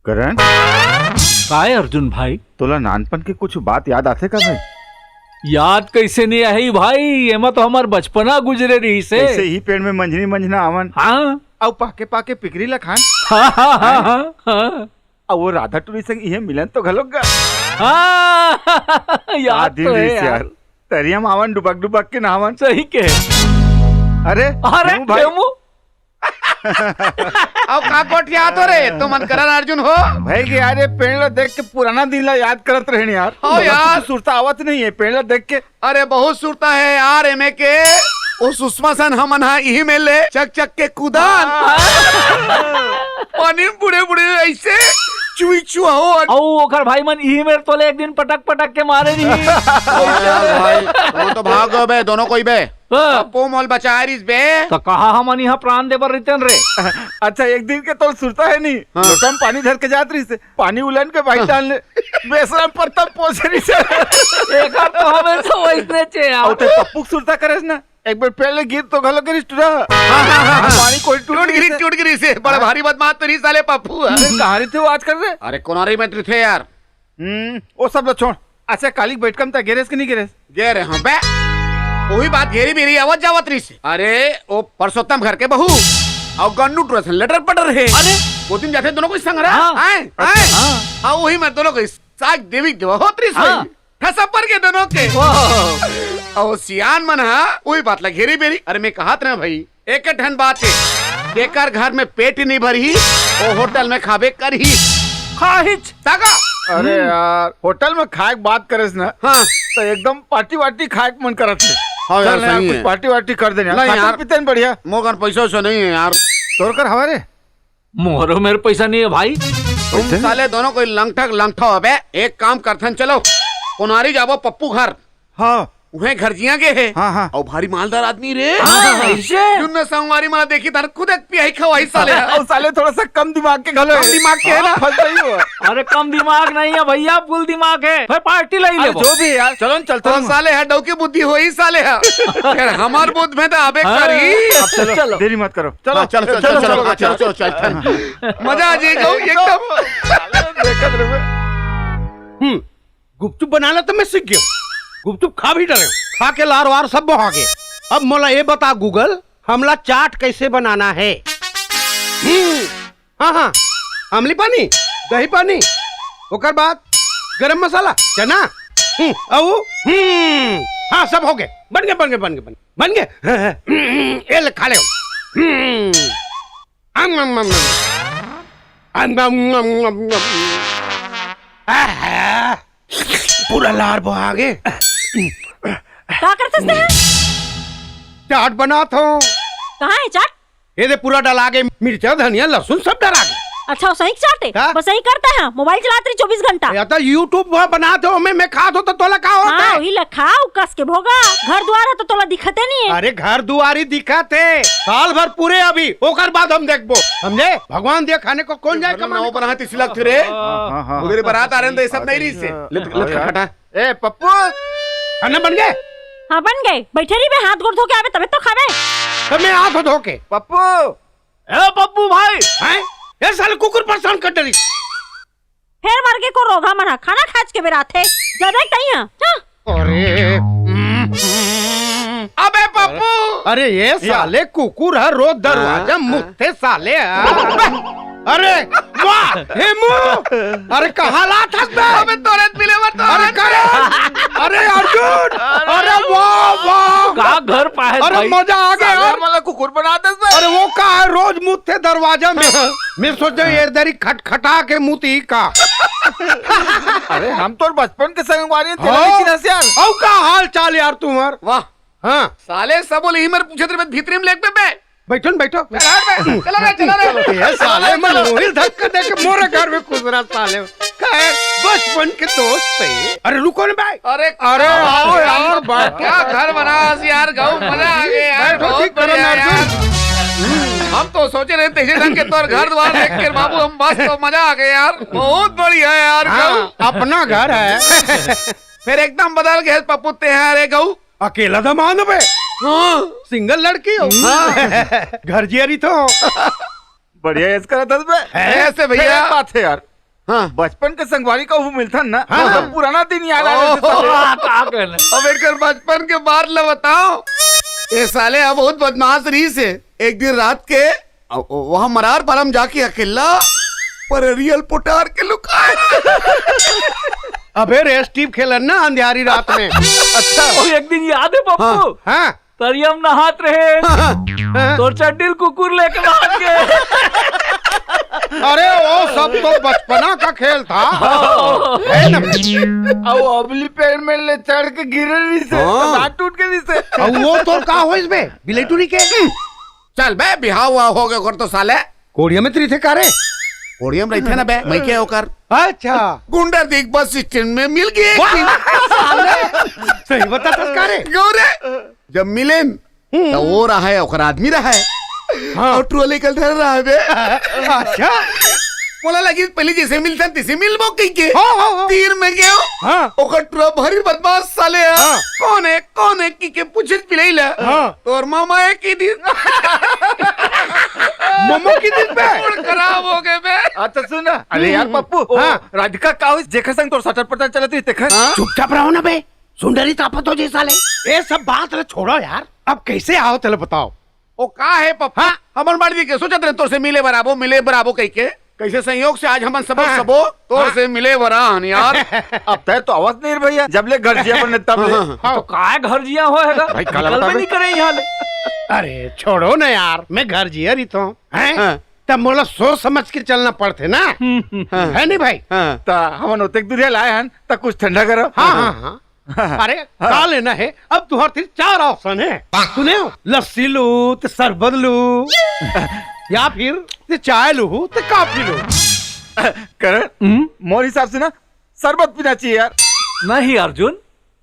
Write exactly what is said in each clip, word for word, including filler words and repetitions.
करण, काय अर्जुन भाई? तोला नानपन के कुछ बात याद आथे का भाई? याद कैसे नहीं आही भाई, एमा तो हमार बचपना गुजरे रहिस हे। ऐसे ही पेड़ में मंझनी मंझना आवन। हाँ। अउ पाके पाके पिकरी ला खान। हाँ, हाँ, हाँ, हाँ, हाँ। अउ वो राधा टूरी संग इहे मिलन तो घलोक गा। हाँ, याद तो है यार। तरिया म आवन डुबक डुबक के नहावन। सही के। अरे, अरे, क्यों भाई? क्यों? अब का गोठियात हो रे? तुमन करण अर्जुन हो? भाई के यार, ये पेड़ ला देख के पुराना दिन ला याद करत रहेन यार। हाँ यार। कुछ सुरता आवत नहीं है पेड़ ला देख के। अरे बहुत सुरता है यार, एमे के। ओ सुषमा सन हमन हा इही में ले चक चक के कूदन। पानी में बूड़े बूड़े ऐसे चुई चुआ हो। अउ ओकर भाई मन इही मेर तोले एक दिन पटक पटक के मारे रही। अरे भाई, तुमन तो भाग गए बे, दोनों कोई बे। हाँ। पप्पू मोल बचाए रिस बे। तो कहा हमन यहाँ प्राण दे बर रहितेन रे। अच्छा, एक दिन के तोल सुरता है नहीं? हाँ। लोटा में पानी धर के जात रहिस, पानी उलन के भाई डालने। बेसरम पर तब पोसे रहिस। एकर तो हमेशा वैसने चे यार। अउ ते पप्पू के सुरता करेस ना, एक बार पहले गिर तो घलो गिरिस टूरा। हाँ, हाँ, हाँ, हाँ। पानी कोई टूट टूट गिरी, गिरी से। टूट गिरी से। बड़ा हाँ। भारी बदमाश तो रहिस साले पप्पू। अरे कहाँ रहिथे वो आजकल रे? अरे कोनारी में रहिथे यार। हम्म, वो सब ला छोड़। अच्छा, काली के बैठका में त गे रेस कि नहीं गे रेस? गे रेहेंव बे। वही बात घेरी बेरी आवत जावत रहिस। अरे, ओ परसोत्तम घर के बहू अउ गन्नू टूरा सन लटर पटर हे। अरे! वो दिन जाथे दोनों कोई संग रहा। हाँ। आए, अच्छा, आए। हाँ। हाँ, वही में दोनों कोई साग देवी देवा होत रहिस हाँ। भाई। ठसा पर के दोनों के। वाह। अउ सियान मन हा, वही बात ला घेरी बेरी। अरे, मैं कहत रहेंव भाई, एक ठन बात हे, जेकर घर में पेट नहीं भरही, वो होटल में खाबे करही। खाहिच। ताका। अरे हम्म। यार, होटल में खाए के बात करेस ना, हाँ। तो एकदम पार्टी वार्टी खाए के मन करत हे। हाँ यार, चल ना यार, सही कुछ है। पार्टी वार्टी कर देना। नहीं खाते यार। पीते हैं बढ़िया। मोर कर पैसा वैसा नहीं है यार। तोर कर हवा रे? मोरो मेर पैसा नहीं है भाई। तुम पैसे नहीं? साले दोनों कोई लंगठक लंगठा हो बे। एक काम करथन, चलो कोनारी जाबो पप्पू घर। हाँ। उहें घर जिया गे हे। हाँ, हाँ। अउ भारी मालदार आदमी रे। हाँ, हाँ, हाँ। ऐसे? जुन्ना संगवारी मन देखी तार खुद एक पियाई खवाई साले। अउ साले थोड़ा सा कम दिमाग के घलो कम हे। दिमाग के हे ना? हाँ, फंस गई हो। अरे कम दिमाग नहीं है भैया, फुल दिमाग है। फिर पार्टी ले अरे लेबो। जो भी है यार, चलो ना, चलते तो हैं। साले हा डौकी बुद्धि होई साले हा। फिर हमार बुध में तो आबे हाँ। करही। अब चलो, चलो। देरी मत करो। चलो, हाँ, चलो, चलो, चलो, चलो, चलो, हाँ, चलो, चलो, चलो, चलो। मजा आ जाएगा एकदम। देखत रहो। हम्म। गुपचुप बनाना तो मैं सीख गयो, गुपचुप खा भी डरे, खा के लार वार सब बहा गए। अब मोला ये बता Google, हमला चाट कैसे बनाना है? हम्म, हाँ, हाँ, आमली पानी, दही पानी, ओकर बाद गरम मसाला, चना, हम्म, अउ, हम्म, हाँ, सब हो गए, बन गए, बन गए, बन गए, बन गए, बन गए। ये ले, खा ले। हम्म, अम, अम, अम, अम। अम, अम, अम, अम, अम। आहा, पूरा लार बहा गे। का करथस तें? चाट बनात हों। कहाँ हे चाट? ये दे पूरा डला गे, मिर्चा, धनिया, लहसुन सब डला गे। अच्छा, वो सही चाट हे? का? बस सही करता है, मोबाइल चलात रही चौबीस घंटा। या तो YouTube वहाँ बनात हों, मैं, मैं खात हों तो तोला का होता हाँ, है? वही ला खाओ, कस के भोगा। घर दुआर हे तो तोला दिखते नहीं है। अरे घर दुआरी दिखत हे, साल भर पूरे अभी, ओकर बाद हम देखबो, समझे? भगवान दिया खाने को कौन जाए कमाने? नवा बना तिसी लगथे रे। हाँ, हाँ, हाँ। उधर बारात आ रहे हैं तो ये सब नहीं रही से। हाँ, ले, ले, हाँ, खटा। ए, पप्पू। खाना बन गए? हाँ, बन गए। बैठे रही बे, हाथ गोड़ धो के आवे, तबे तो खावे। तब मैं हाथ धो के। पप्पू। ए, पप्पू भाई। हैं? ए, साले कुकुर परेशान कर डरी। फेर मर के को रोगहा मन ह खाना खाच के बेरा आथे। जाबे तई ह। हाँ। अरे, अबे पप्पू। अरे ये साले कुकुर ह, रोज दरवाजा हाँ, मुतथे साले ह। अरे वाह, हेमू, अरे कहाँ लात हस बे? अबे तोरे मिले बर तो अरे करे, अरे अर्जुन, अरे वाह, वाह। का घर पाए अरे भाई? मजा आ गया साले यार। हमला कुकुर बना दस बे। अरे वो का है, रोज मुतथे दरवाजा में। मैं सोचा ये दरी खटखटा के मुती का। अरे हम तो बचपन के संगवारी हैं, तेरा हाँ। लेकिन हंस यार। औ का हाल चाल यार तुम्हार? वाह। हाँ। साले सबो ले ही मर पूछत रहे, भीतरी में लेट पे बे। बैठो न, बैठो। चल हट बे, चला रे, चला रे। ये साले मन मोहिल धक्का दे के मोरे घर में घुस रहा साले। खैर, बचपन के दोस्त थे। अरे रुको ना भाई। अरे अरे आओ यार, बैठो। क्या घर बना हस यार, गऊ मजा आ गया यार, बैठो, बहुत ठीक करो बढ़िया ना, यार। हम तो सोचे रहे थे ढंग के तोर घर द्वार देख के बाबू, हम बस तो मजा आ गया यार, बहुत बढ़िया यार हाँ, गऊ। अपना घर है। फिर एकदम बदल गए पप्पू ते हैं, अरे गऊ। अकेला दमांद बे। हाँ। सिंगल लड़की हो। हाँ। घर जियरी तो। बढ़िया ऐस करत हस बे। है? ऐसे भैया। फिर एक बात है यार, हाँ। बचपन के संगवारी कहूँ मिलथन ना, हाँ। तो पुराना दिन याद आ जाथे ओहो। साले। हाँ, का कहना? अब एकर बचपन के बात ल बताओ। ए साले अब बहुत बदमाश रहिस हे। एक दिन रात के अ, ओ, वहाँ मरार पारा म जाके अकेला पर रियल पोटार के लुकाए। अबे रेस टीप खेलन ना अंधियारी रात में। अच्छा। ओ, एक दिन याद हे पप्पू? हाँ। हाँ। तरिया म नहात रहे। हाँ। तोर चड्डी ल कुकुर लेके भाग गे। अरे वो सब तो बचपना का खेल था। हाँ। है ना? अब अबली पेड़ में ले चढ़ के गिरे रहिस हे, हाँ। तो दांत टूट गे रहिस हे। अब वो तो का होइस बे, बिलेटुरी के? चल बे, बिहाव हुआ हो गया कर तो साले। कोड़िया में तो रहिथे का रे? कोड़िया में रहिथे ना बे, मइके ओकर। अच्छा। गुंडरदेही बस स्टैंड में मिल गे एक वाह! दिन। साले। सही बताथस का रे? गौरे, जब मिलेन, हम्म। तो वो रहा है, ओकर आदमी रहा है। हाँ। और ट्रोली कल धर रहा है बे। अच्छा। बोला लगी, पहले जैसे मिलता, तैसे मिलबो कहिके। हाँ, हाँ, हाँ। तीर में गयो। हाँ। ओकर ट्रक भारी बदमाश साले है। हाँ। कौन है, कौन है कहिके पूछे पिलाई ला। हाँ। तोर मामा है कि दिन। मामा की दिन बे? मूड खराब हो गए बे। अच्छा सुन ना, अरे यार हम्म। पप्पू, ओ, हाँ। राधिका का होइस जेकर संग तोर सटर पटर चलत रही तेखर? हाँ? चुपचाप रहो ना बे, सुंडरी तापत हो जी साले। ये सब बात रे छोड़ो यार, अब कैसे आव तेला बताओ। ओ का हे पप्पा? हाँ? हमन बड़ दिन के सोचत रहे तोर से मिले बर आबो, मिले बर आबो कहिके। कैसे संयोग से आज हमन सबो हाँ। सबो तोर हाँ। से मिले बर आन यार। अब तय तो आवत नहीं रे भैया, जब ले घर जिया बने तब ले। हाँ, हाँ, हाँ। तो काय घर जिया हो है भाई, काला निकल बता भी बे। नहीं करे यहाँ ले। अरे छोड़ो ना यार, मैं घर जिया रहिथों, हैं? हाँ। तब मोला सोच समझ के चलना पड़थे ना, हम्म, हम्म। हाँ। है नहीं भाई? हाँ। ता हमन ओतेक दूरिया लाए हन, ता कुछ ठंडा करो। हाँ, हाँ, हाँ। अरे, हाँ। का लेना है? अब तुम्हारे तीर चार option है। सुने हो? लस्सी लू, ते शरबत लू, या फिर ते चाय लू, ते कॉफी लू। करण, हम्म? मोर हिसाब से ना शरबत पीना चाहिए यार। नहीं अर्जुन,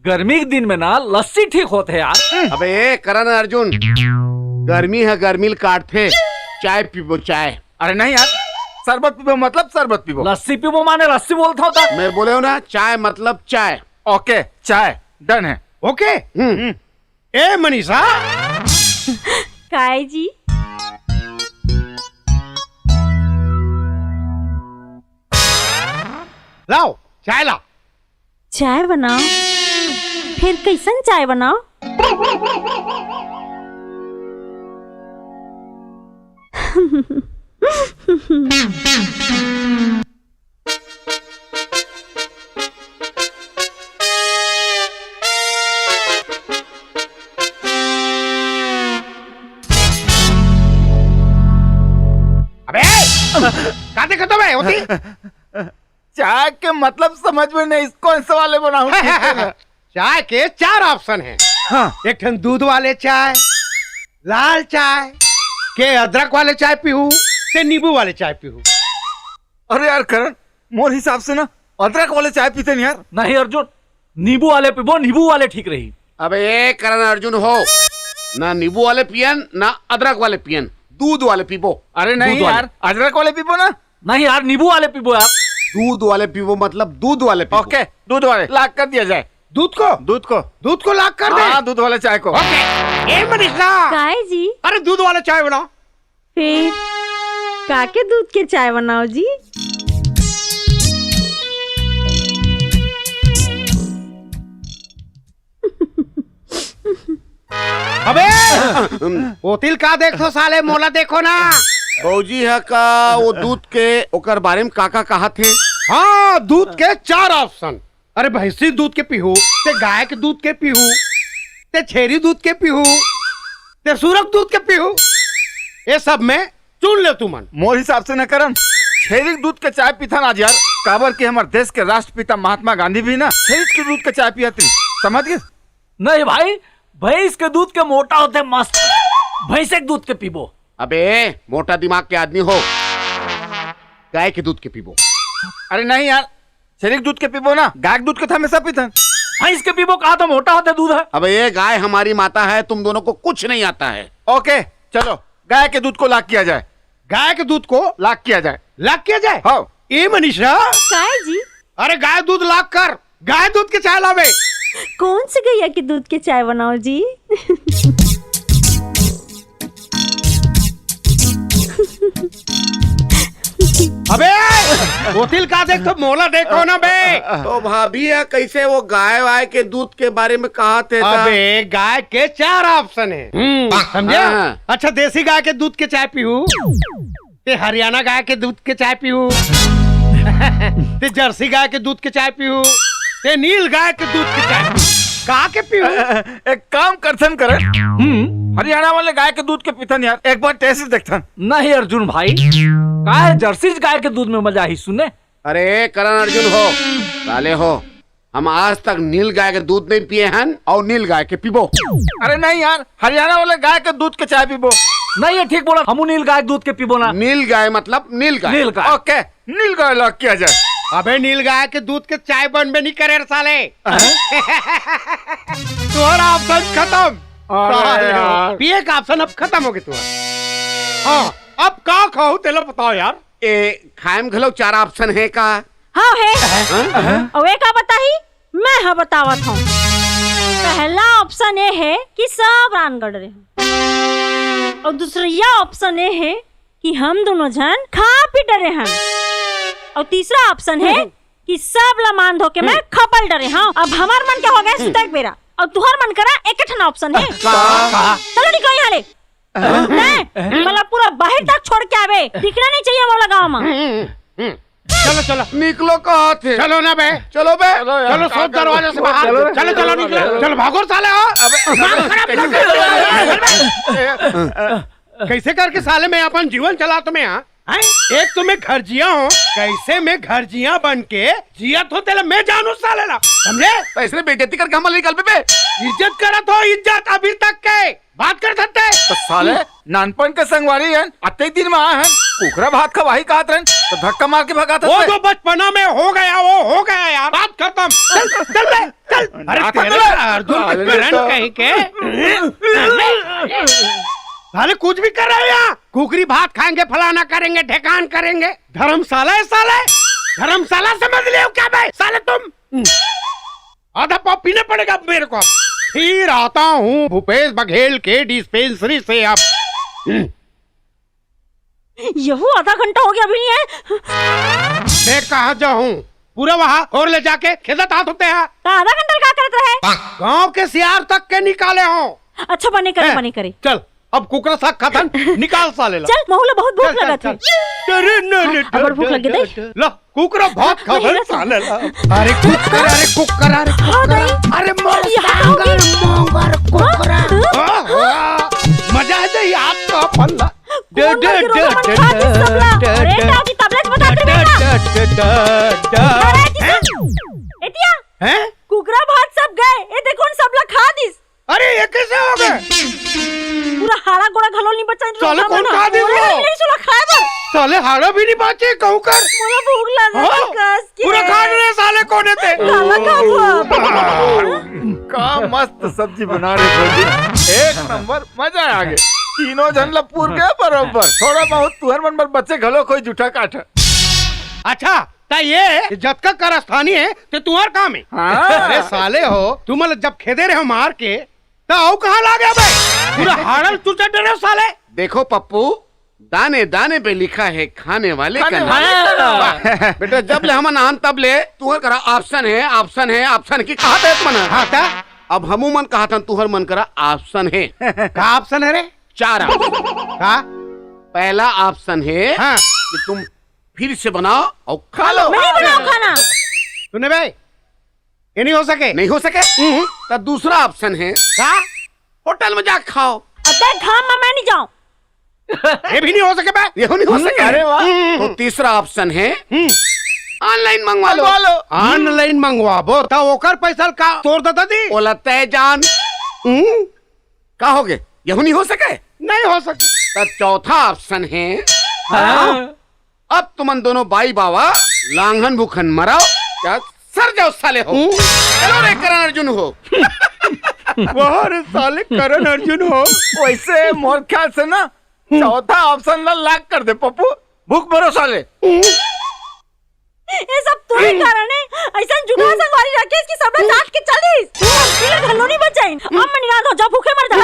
गर्मी के दिन में ना लस्सी ठीक होथे यार। अबे ए, करण अर्जुन, गर्मी है, गर्मी ल काटथे। चाय पीबो, चाय। अरे नहीं यार, शरबत पीबो मतलब शरबत पीबो। लस्सी पीबो माने लस्सी बोलत हों ता। मैं बोले हूँ ना, चाय मतलब चाय। OK, चाय done है। OK? हम्म। हम्म। ए मनीषा। काय जी? लाओ, चाय ला। चाय बनाओ? फिर कैसन चाय बनाओ? अबे, का देखत हवे ओती? चाय के मतलब समझ में नहीं, कौन से वाले बनाऊं? चाय के चार option हैं। हाँ। एक ठन दूध वाले चाय, लाल चाय, के अदरक वाले चाय पीहू, ते नींबू वाले चाय पीहू। अरे यार करण, मोर हिसाब से ना अदरक वाले चाय पीते नहीं यार। नहीं अर्जुन, नींबू वाले पीबो, नींबू वाले ठीक रही। अबे ए करण अर्जुन हो, ना नींबू वाले पियन, ना अदरक वाले पियन, दूध वाले पीबो। अरे नहीं दूध वाले। यार, अदरक वाले पीबो ना। नहीं यार, नींबू वाले पीबो यार। दूध वाले पीबो मतलब दूध वाले पीबो। OK, दूध वाले lock कर दिया जाए। दूध को? दूध को। दूध को lock कर दे। हाँ, दूध वाले चाय को। OK। ए मनीषा। काय जी? अरे दूध वाले चाय बनाओ। फिर काके दूध के चाय बनाओ जी? अबे! ओती ल का देखथो साले, मोला देखो ना। भौजी ह का वो दूध के ओकर बारे में का का कहत हे? हाँ, दूध के चार option। अरे भैंसी दूध के पीहू, ते गाय के दूध के पीहू, ते छेरी दूध के पीहू, ते सुरक दूध के पीहू। ये सब में चुन ले तुमन। मोर हिसाब से न करन, छेरी के दूध के चाय पीथन आज यार, काबर कि हमर देश के राष्ट्रपिता महात्मा गांधी भी ना छेरी के दूध के चाय पियत रहिस, समझ गे? नहीं भाई, भैंस के दूध के मोटा होथे मस्त, भैंसे के दूध के पीबो। अबे मोटा दिमाग के आदमी हो, गाय के दूध के पीबो। अरे नहीं यार, छेरी के दूध के पीबो ना, गाय के दूध के तो हमेशा पीथन। भैंस के पीबो कहा तो मोटा होथे दूध ह। अबे ये गाय हमारी माता है, तुम दोनों को कुछ नहीं आता है। OK, चलो गाय के दूध को lock किया जाए। गाय के दूध को lock किया जाए। Lock किया जाए? हाँ। ए मनीषा। काय जी? अरे गाय दूध lock कर, गाय दूध के चाय लावे। कौन से गैया के दूध के चाय बनाओ जी? अबे, ओती ल का देखथो, मोला देखो ना बे। तो भाभी, या कैसे वो गाय वाय के दूध के बारे में कहा थे? अबे, गाय के चार ऑप्शन है। हम्म, समझे? हाँ, हाँ। अच्छा, देसी गाय के दूध के चाय पीहू, ते हरियाणा गाय के दूध के चाय पीहू, ते जर्सी गाय के दूध के चाय पीहू, ते नील गाय के दूध के चाय पीहू। का के पीहू? एक काम करथन करण, हम्म। हरियाणा वाले गाय के दूध के पीथन यार, एक बार टेस्ट देखथन। नहीं अर्जुन भाई, काय जर्सी गाय के दूध में मजा ही सुने। अरे करण अर्जुन हो, साले हो, हम आज तक नील गाय के दूध नहीं पिए हन और नील गाय के पीबो। अरे नहीं यार, हरियाणा वाले गाय के दूध के चाय पीबो। नहीं, ये ठीक बोला, हमू नील गाय दूध के पीबो ना। नील गाय मतलब नील गाय। नील गाय। ओके, नील गाय ला किया जाए। अबे नील गाय के दूध के चाय बनबे नहीं करे रे साले। तोहरा ऑप्शन खत्म। अरे साले हो। यार। पिए का ऑप्शन अब खत्म हो गया तुम्हारा। हाँ, अब का खाओ तेला बताओ यार। ए, खाए में घलो चार ऑप्शन है का? हाँ है। हाँ? अउ ए का बताही, मैं ह बतावत हूँ। पहला ऑप्शन ये है कि सब रांधगड़ रहे हैं, और दूसरा ऑप्शन ये है कि हम दोनों झन खा पी डरे हन, और तीसरा ऑप्शन है कि सब ला मान धो के मैं खपल डरे हूँ। अब हमार मन के हो गए सुतक बेरा, और तुहर मन करा एक ठन ऑप्शन है। का? चलो निकलो यहाँ ले। नहीं, मतलब पूरा बाहर तक छोड़ के आवे, दिखना नहीं चाहिए मोला गाँव में। चलो, चलो। निकलो कहा थे। चलो ना बे। चलो बे। चलो यार, चलो, का सब करो? दरवाजे से बाहर। चलो, चलो, चलो, निकलो। चलो, भागो साले हो। अबे, मार खराब कर दे। कैसे करके साले मैं अपन जीवन चला तुम्हें, हाँ? हैं? एक तो मैं घर जिया हूँ, कैसे मैं घर जिया बन के जियत हो तेला मैं जानू साले ला, समझे? तो इसने बेइज्जती करके हम निकल पे बे। इज्जत करत हो, इज्जत अभी तक के। बात कर सकते। तो साले, नानपन के संगवारी हन, अतेक दिन में आए हन, कुकरा भात खवाही कहत रहन, तो धक्का मार के भगात वो हन। जो बचपना में हो गया, वो हो गया यार, बात खत्म। चल, चल बे, चल। अरे बात तेरे खत्म। अर्जुन साले करण तो। कहीं के। साले कुछ भी कर रहे हो यहाँ, कुकरी भात खाएंगे, फलाना करेंगे, ढेकान करेंगे। धर्मशाला है साले, धर्मशाला समझ लियो क्या बे साले तुम? आधा पाव पीना पड़ेगा अब मेरे को। फिर आता हूँ भूपेश बघेल के डिस्पेंसरी से अब। यहू आधा घंटा हो गया, अभी नहीं आए। मैं कहाँ जाऊँ? पूरा वहाँ और ले जाके खेदत हाथ होते हैं। तो आधा घंटा का करत रहे? गांव के सियार तक के निकाले हो। अच्छा, बने करे, ए, बने करे। चल, अब कुकरा साग खाथन, निकाल साले ला। चल, महू ला बहुत भूख चल, चल, लगत हे। चल। अरे, न, न, अबर भूख लगे दे। ला, कुकरा भात खाथन साले ला। अरे कुकर, अरे कुकर, अरे हाँ, कुकर। नहीं। अरे मोर ये हटाओ सांगर कि? मोंगर कुकरा। हाँ? हाँ, हाँ। मजा आ जाए यार तो अपन ला। कौन डे, लगे डे, रोगन डे, खा के डे, सबला? डे, अरे डे। टाजी तबलेच बता दे बेटा। Day, day, day, day. अरे किसन, एतिया। हैं? कुकरा भात सब गए। ए देखो न सबला खा दिस। अरे, ये कैसे हो गए? पूरा हाड़ा गोड़ा घलो नहीं बचा। साले, कौन खा दे वो? नहीं सुना खाए बर। साले, हाड़ा भी नहीं बाचे, कहूँ कर। मोला भूख लगा हाँ? है, कस के। पूरा खा ले साले, कोने ते। काला खा हुआ। का मस्त सब्जी बना रहे भौजी, एक नंबर, मजा आ गया। तीनों झन ला पूर गया बरोबर। थोड़ा बहुत तुहर मन बर बचे घलो कोई जूठा काठा। अच्छा, ता ये जतका कारस्तानी हे, ते तुम्हार काम हे। हाँ। अरे साले हो, तुमन जब खेदे रहे हो मार के, ता अउ कहाँ ला गया बे? पूरा हाड़ल चुचा डरे हो साले। देखो पप्पू, दाने दाने पे लिखा है खाने वाले का नाम। वाले का नाम। बेटा, जब ले हमन आन तब ले तुम्हार करा option है, option है, option की कहा थे तुमन? हाँ, ता? अब हमू मन कहा था तुहर मन करा option है। का option है रे? चार option। का? पहला option है हाँ। कि तुम फिर से बनाओ और खा लो। मैं नहीं बनाऊं खाना। सुने बे, ये नहीं हो सके। नहीं हो सके? हम्म। तो दूसरा option है का? होटल में जा खाओ। अबे घाम में मैं नहीं जाऊं। ये भी नहीं हो सके बे। ये नहीं हो सके। अरे वाह। हम्म। तो तीसरा option है हम्म। Online मंगवा लो। मंगवा लो। Online मंगवाबो तो ओकर पैसा का तोड़ देता दी। ओला तय जान। हम्म। का हो गए? यहू नहीं हो सके? नहीं हो सके। तो चौथा option है हाँ। अब तुमन दोनों बाई बावा लांघन भूखन मराओ, क्या सर जाओ साले हो। हम्म। चलो रे करण अर्जुन हो। वाह रे साले करण अर्जुन हो। वैसे मोर ख्याल से ना हम्म। चौथा option ला lock कर दे पप्पू, भूख मरो साले। हम्म। ये सब तोरे कारण है, ऐसा जुगाड़ संगवारी रखे इसकी सब लोग साथ के चल रही। ये घलो नहीं बचाई, अब मैं निराश हो जा, भूखे मर जा।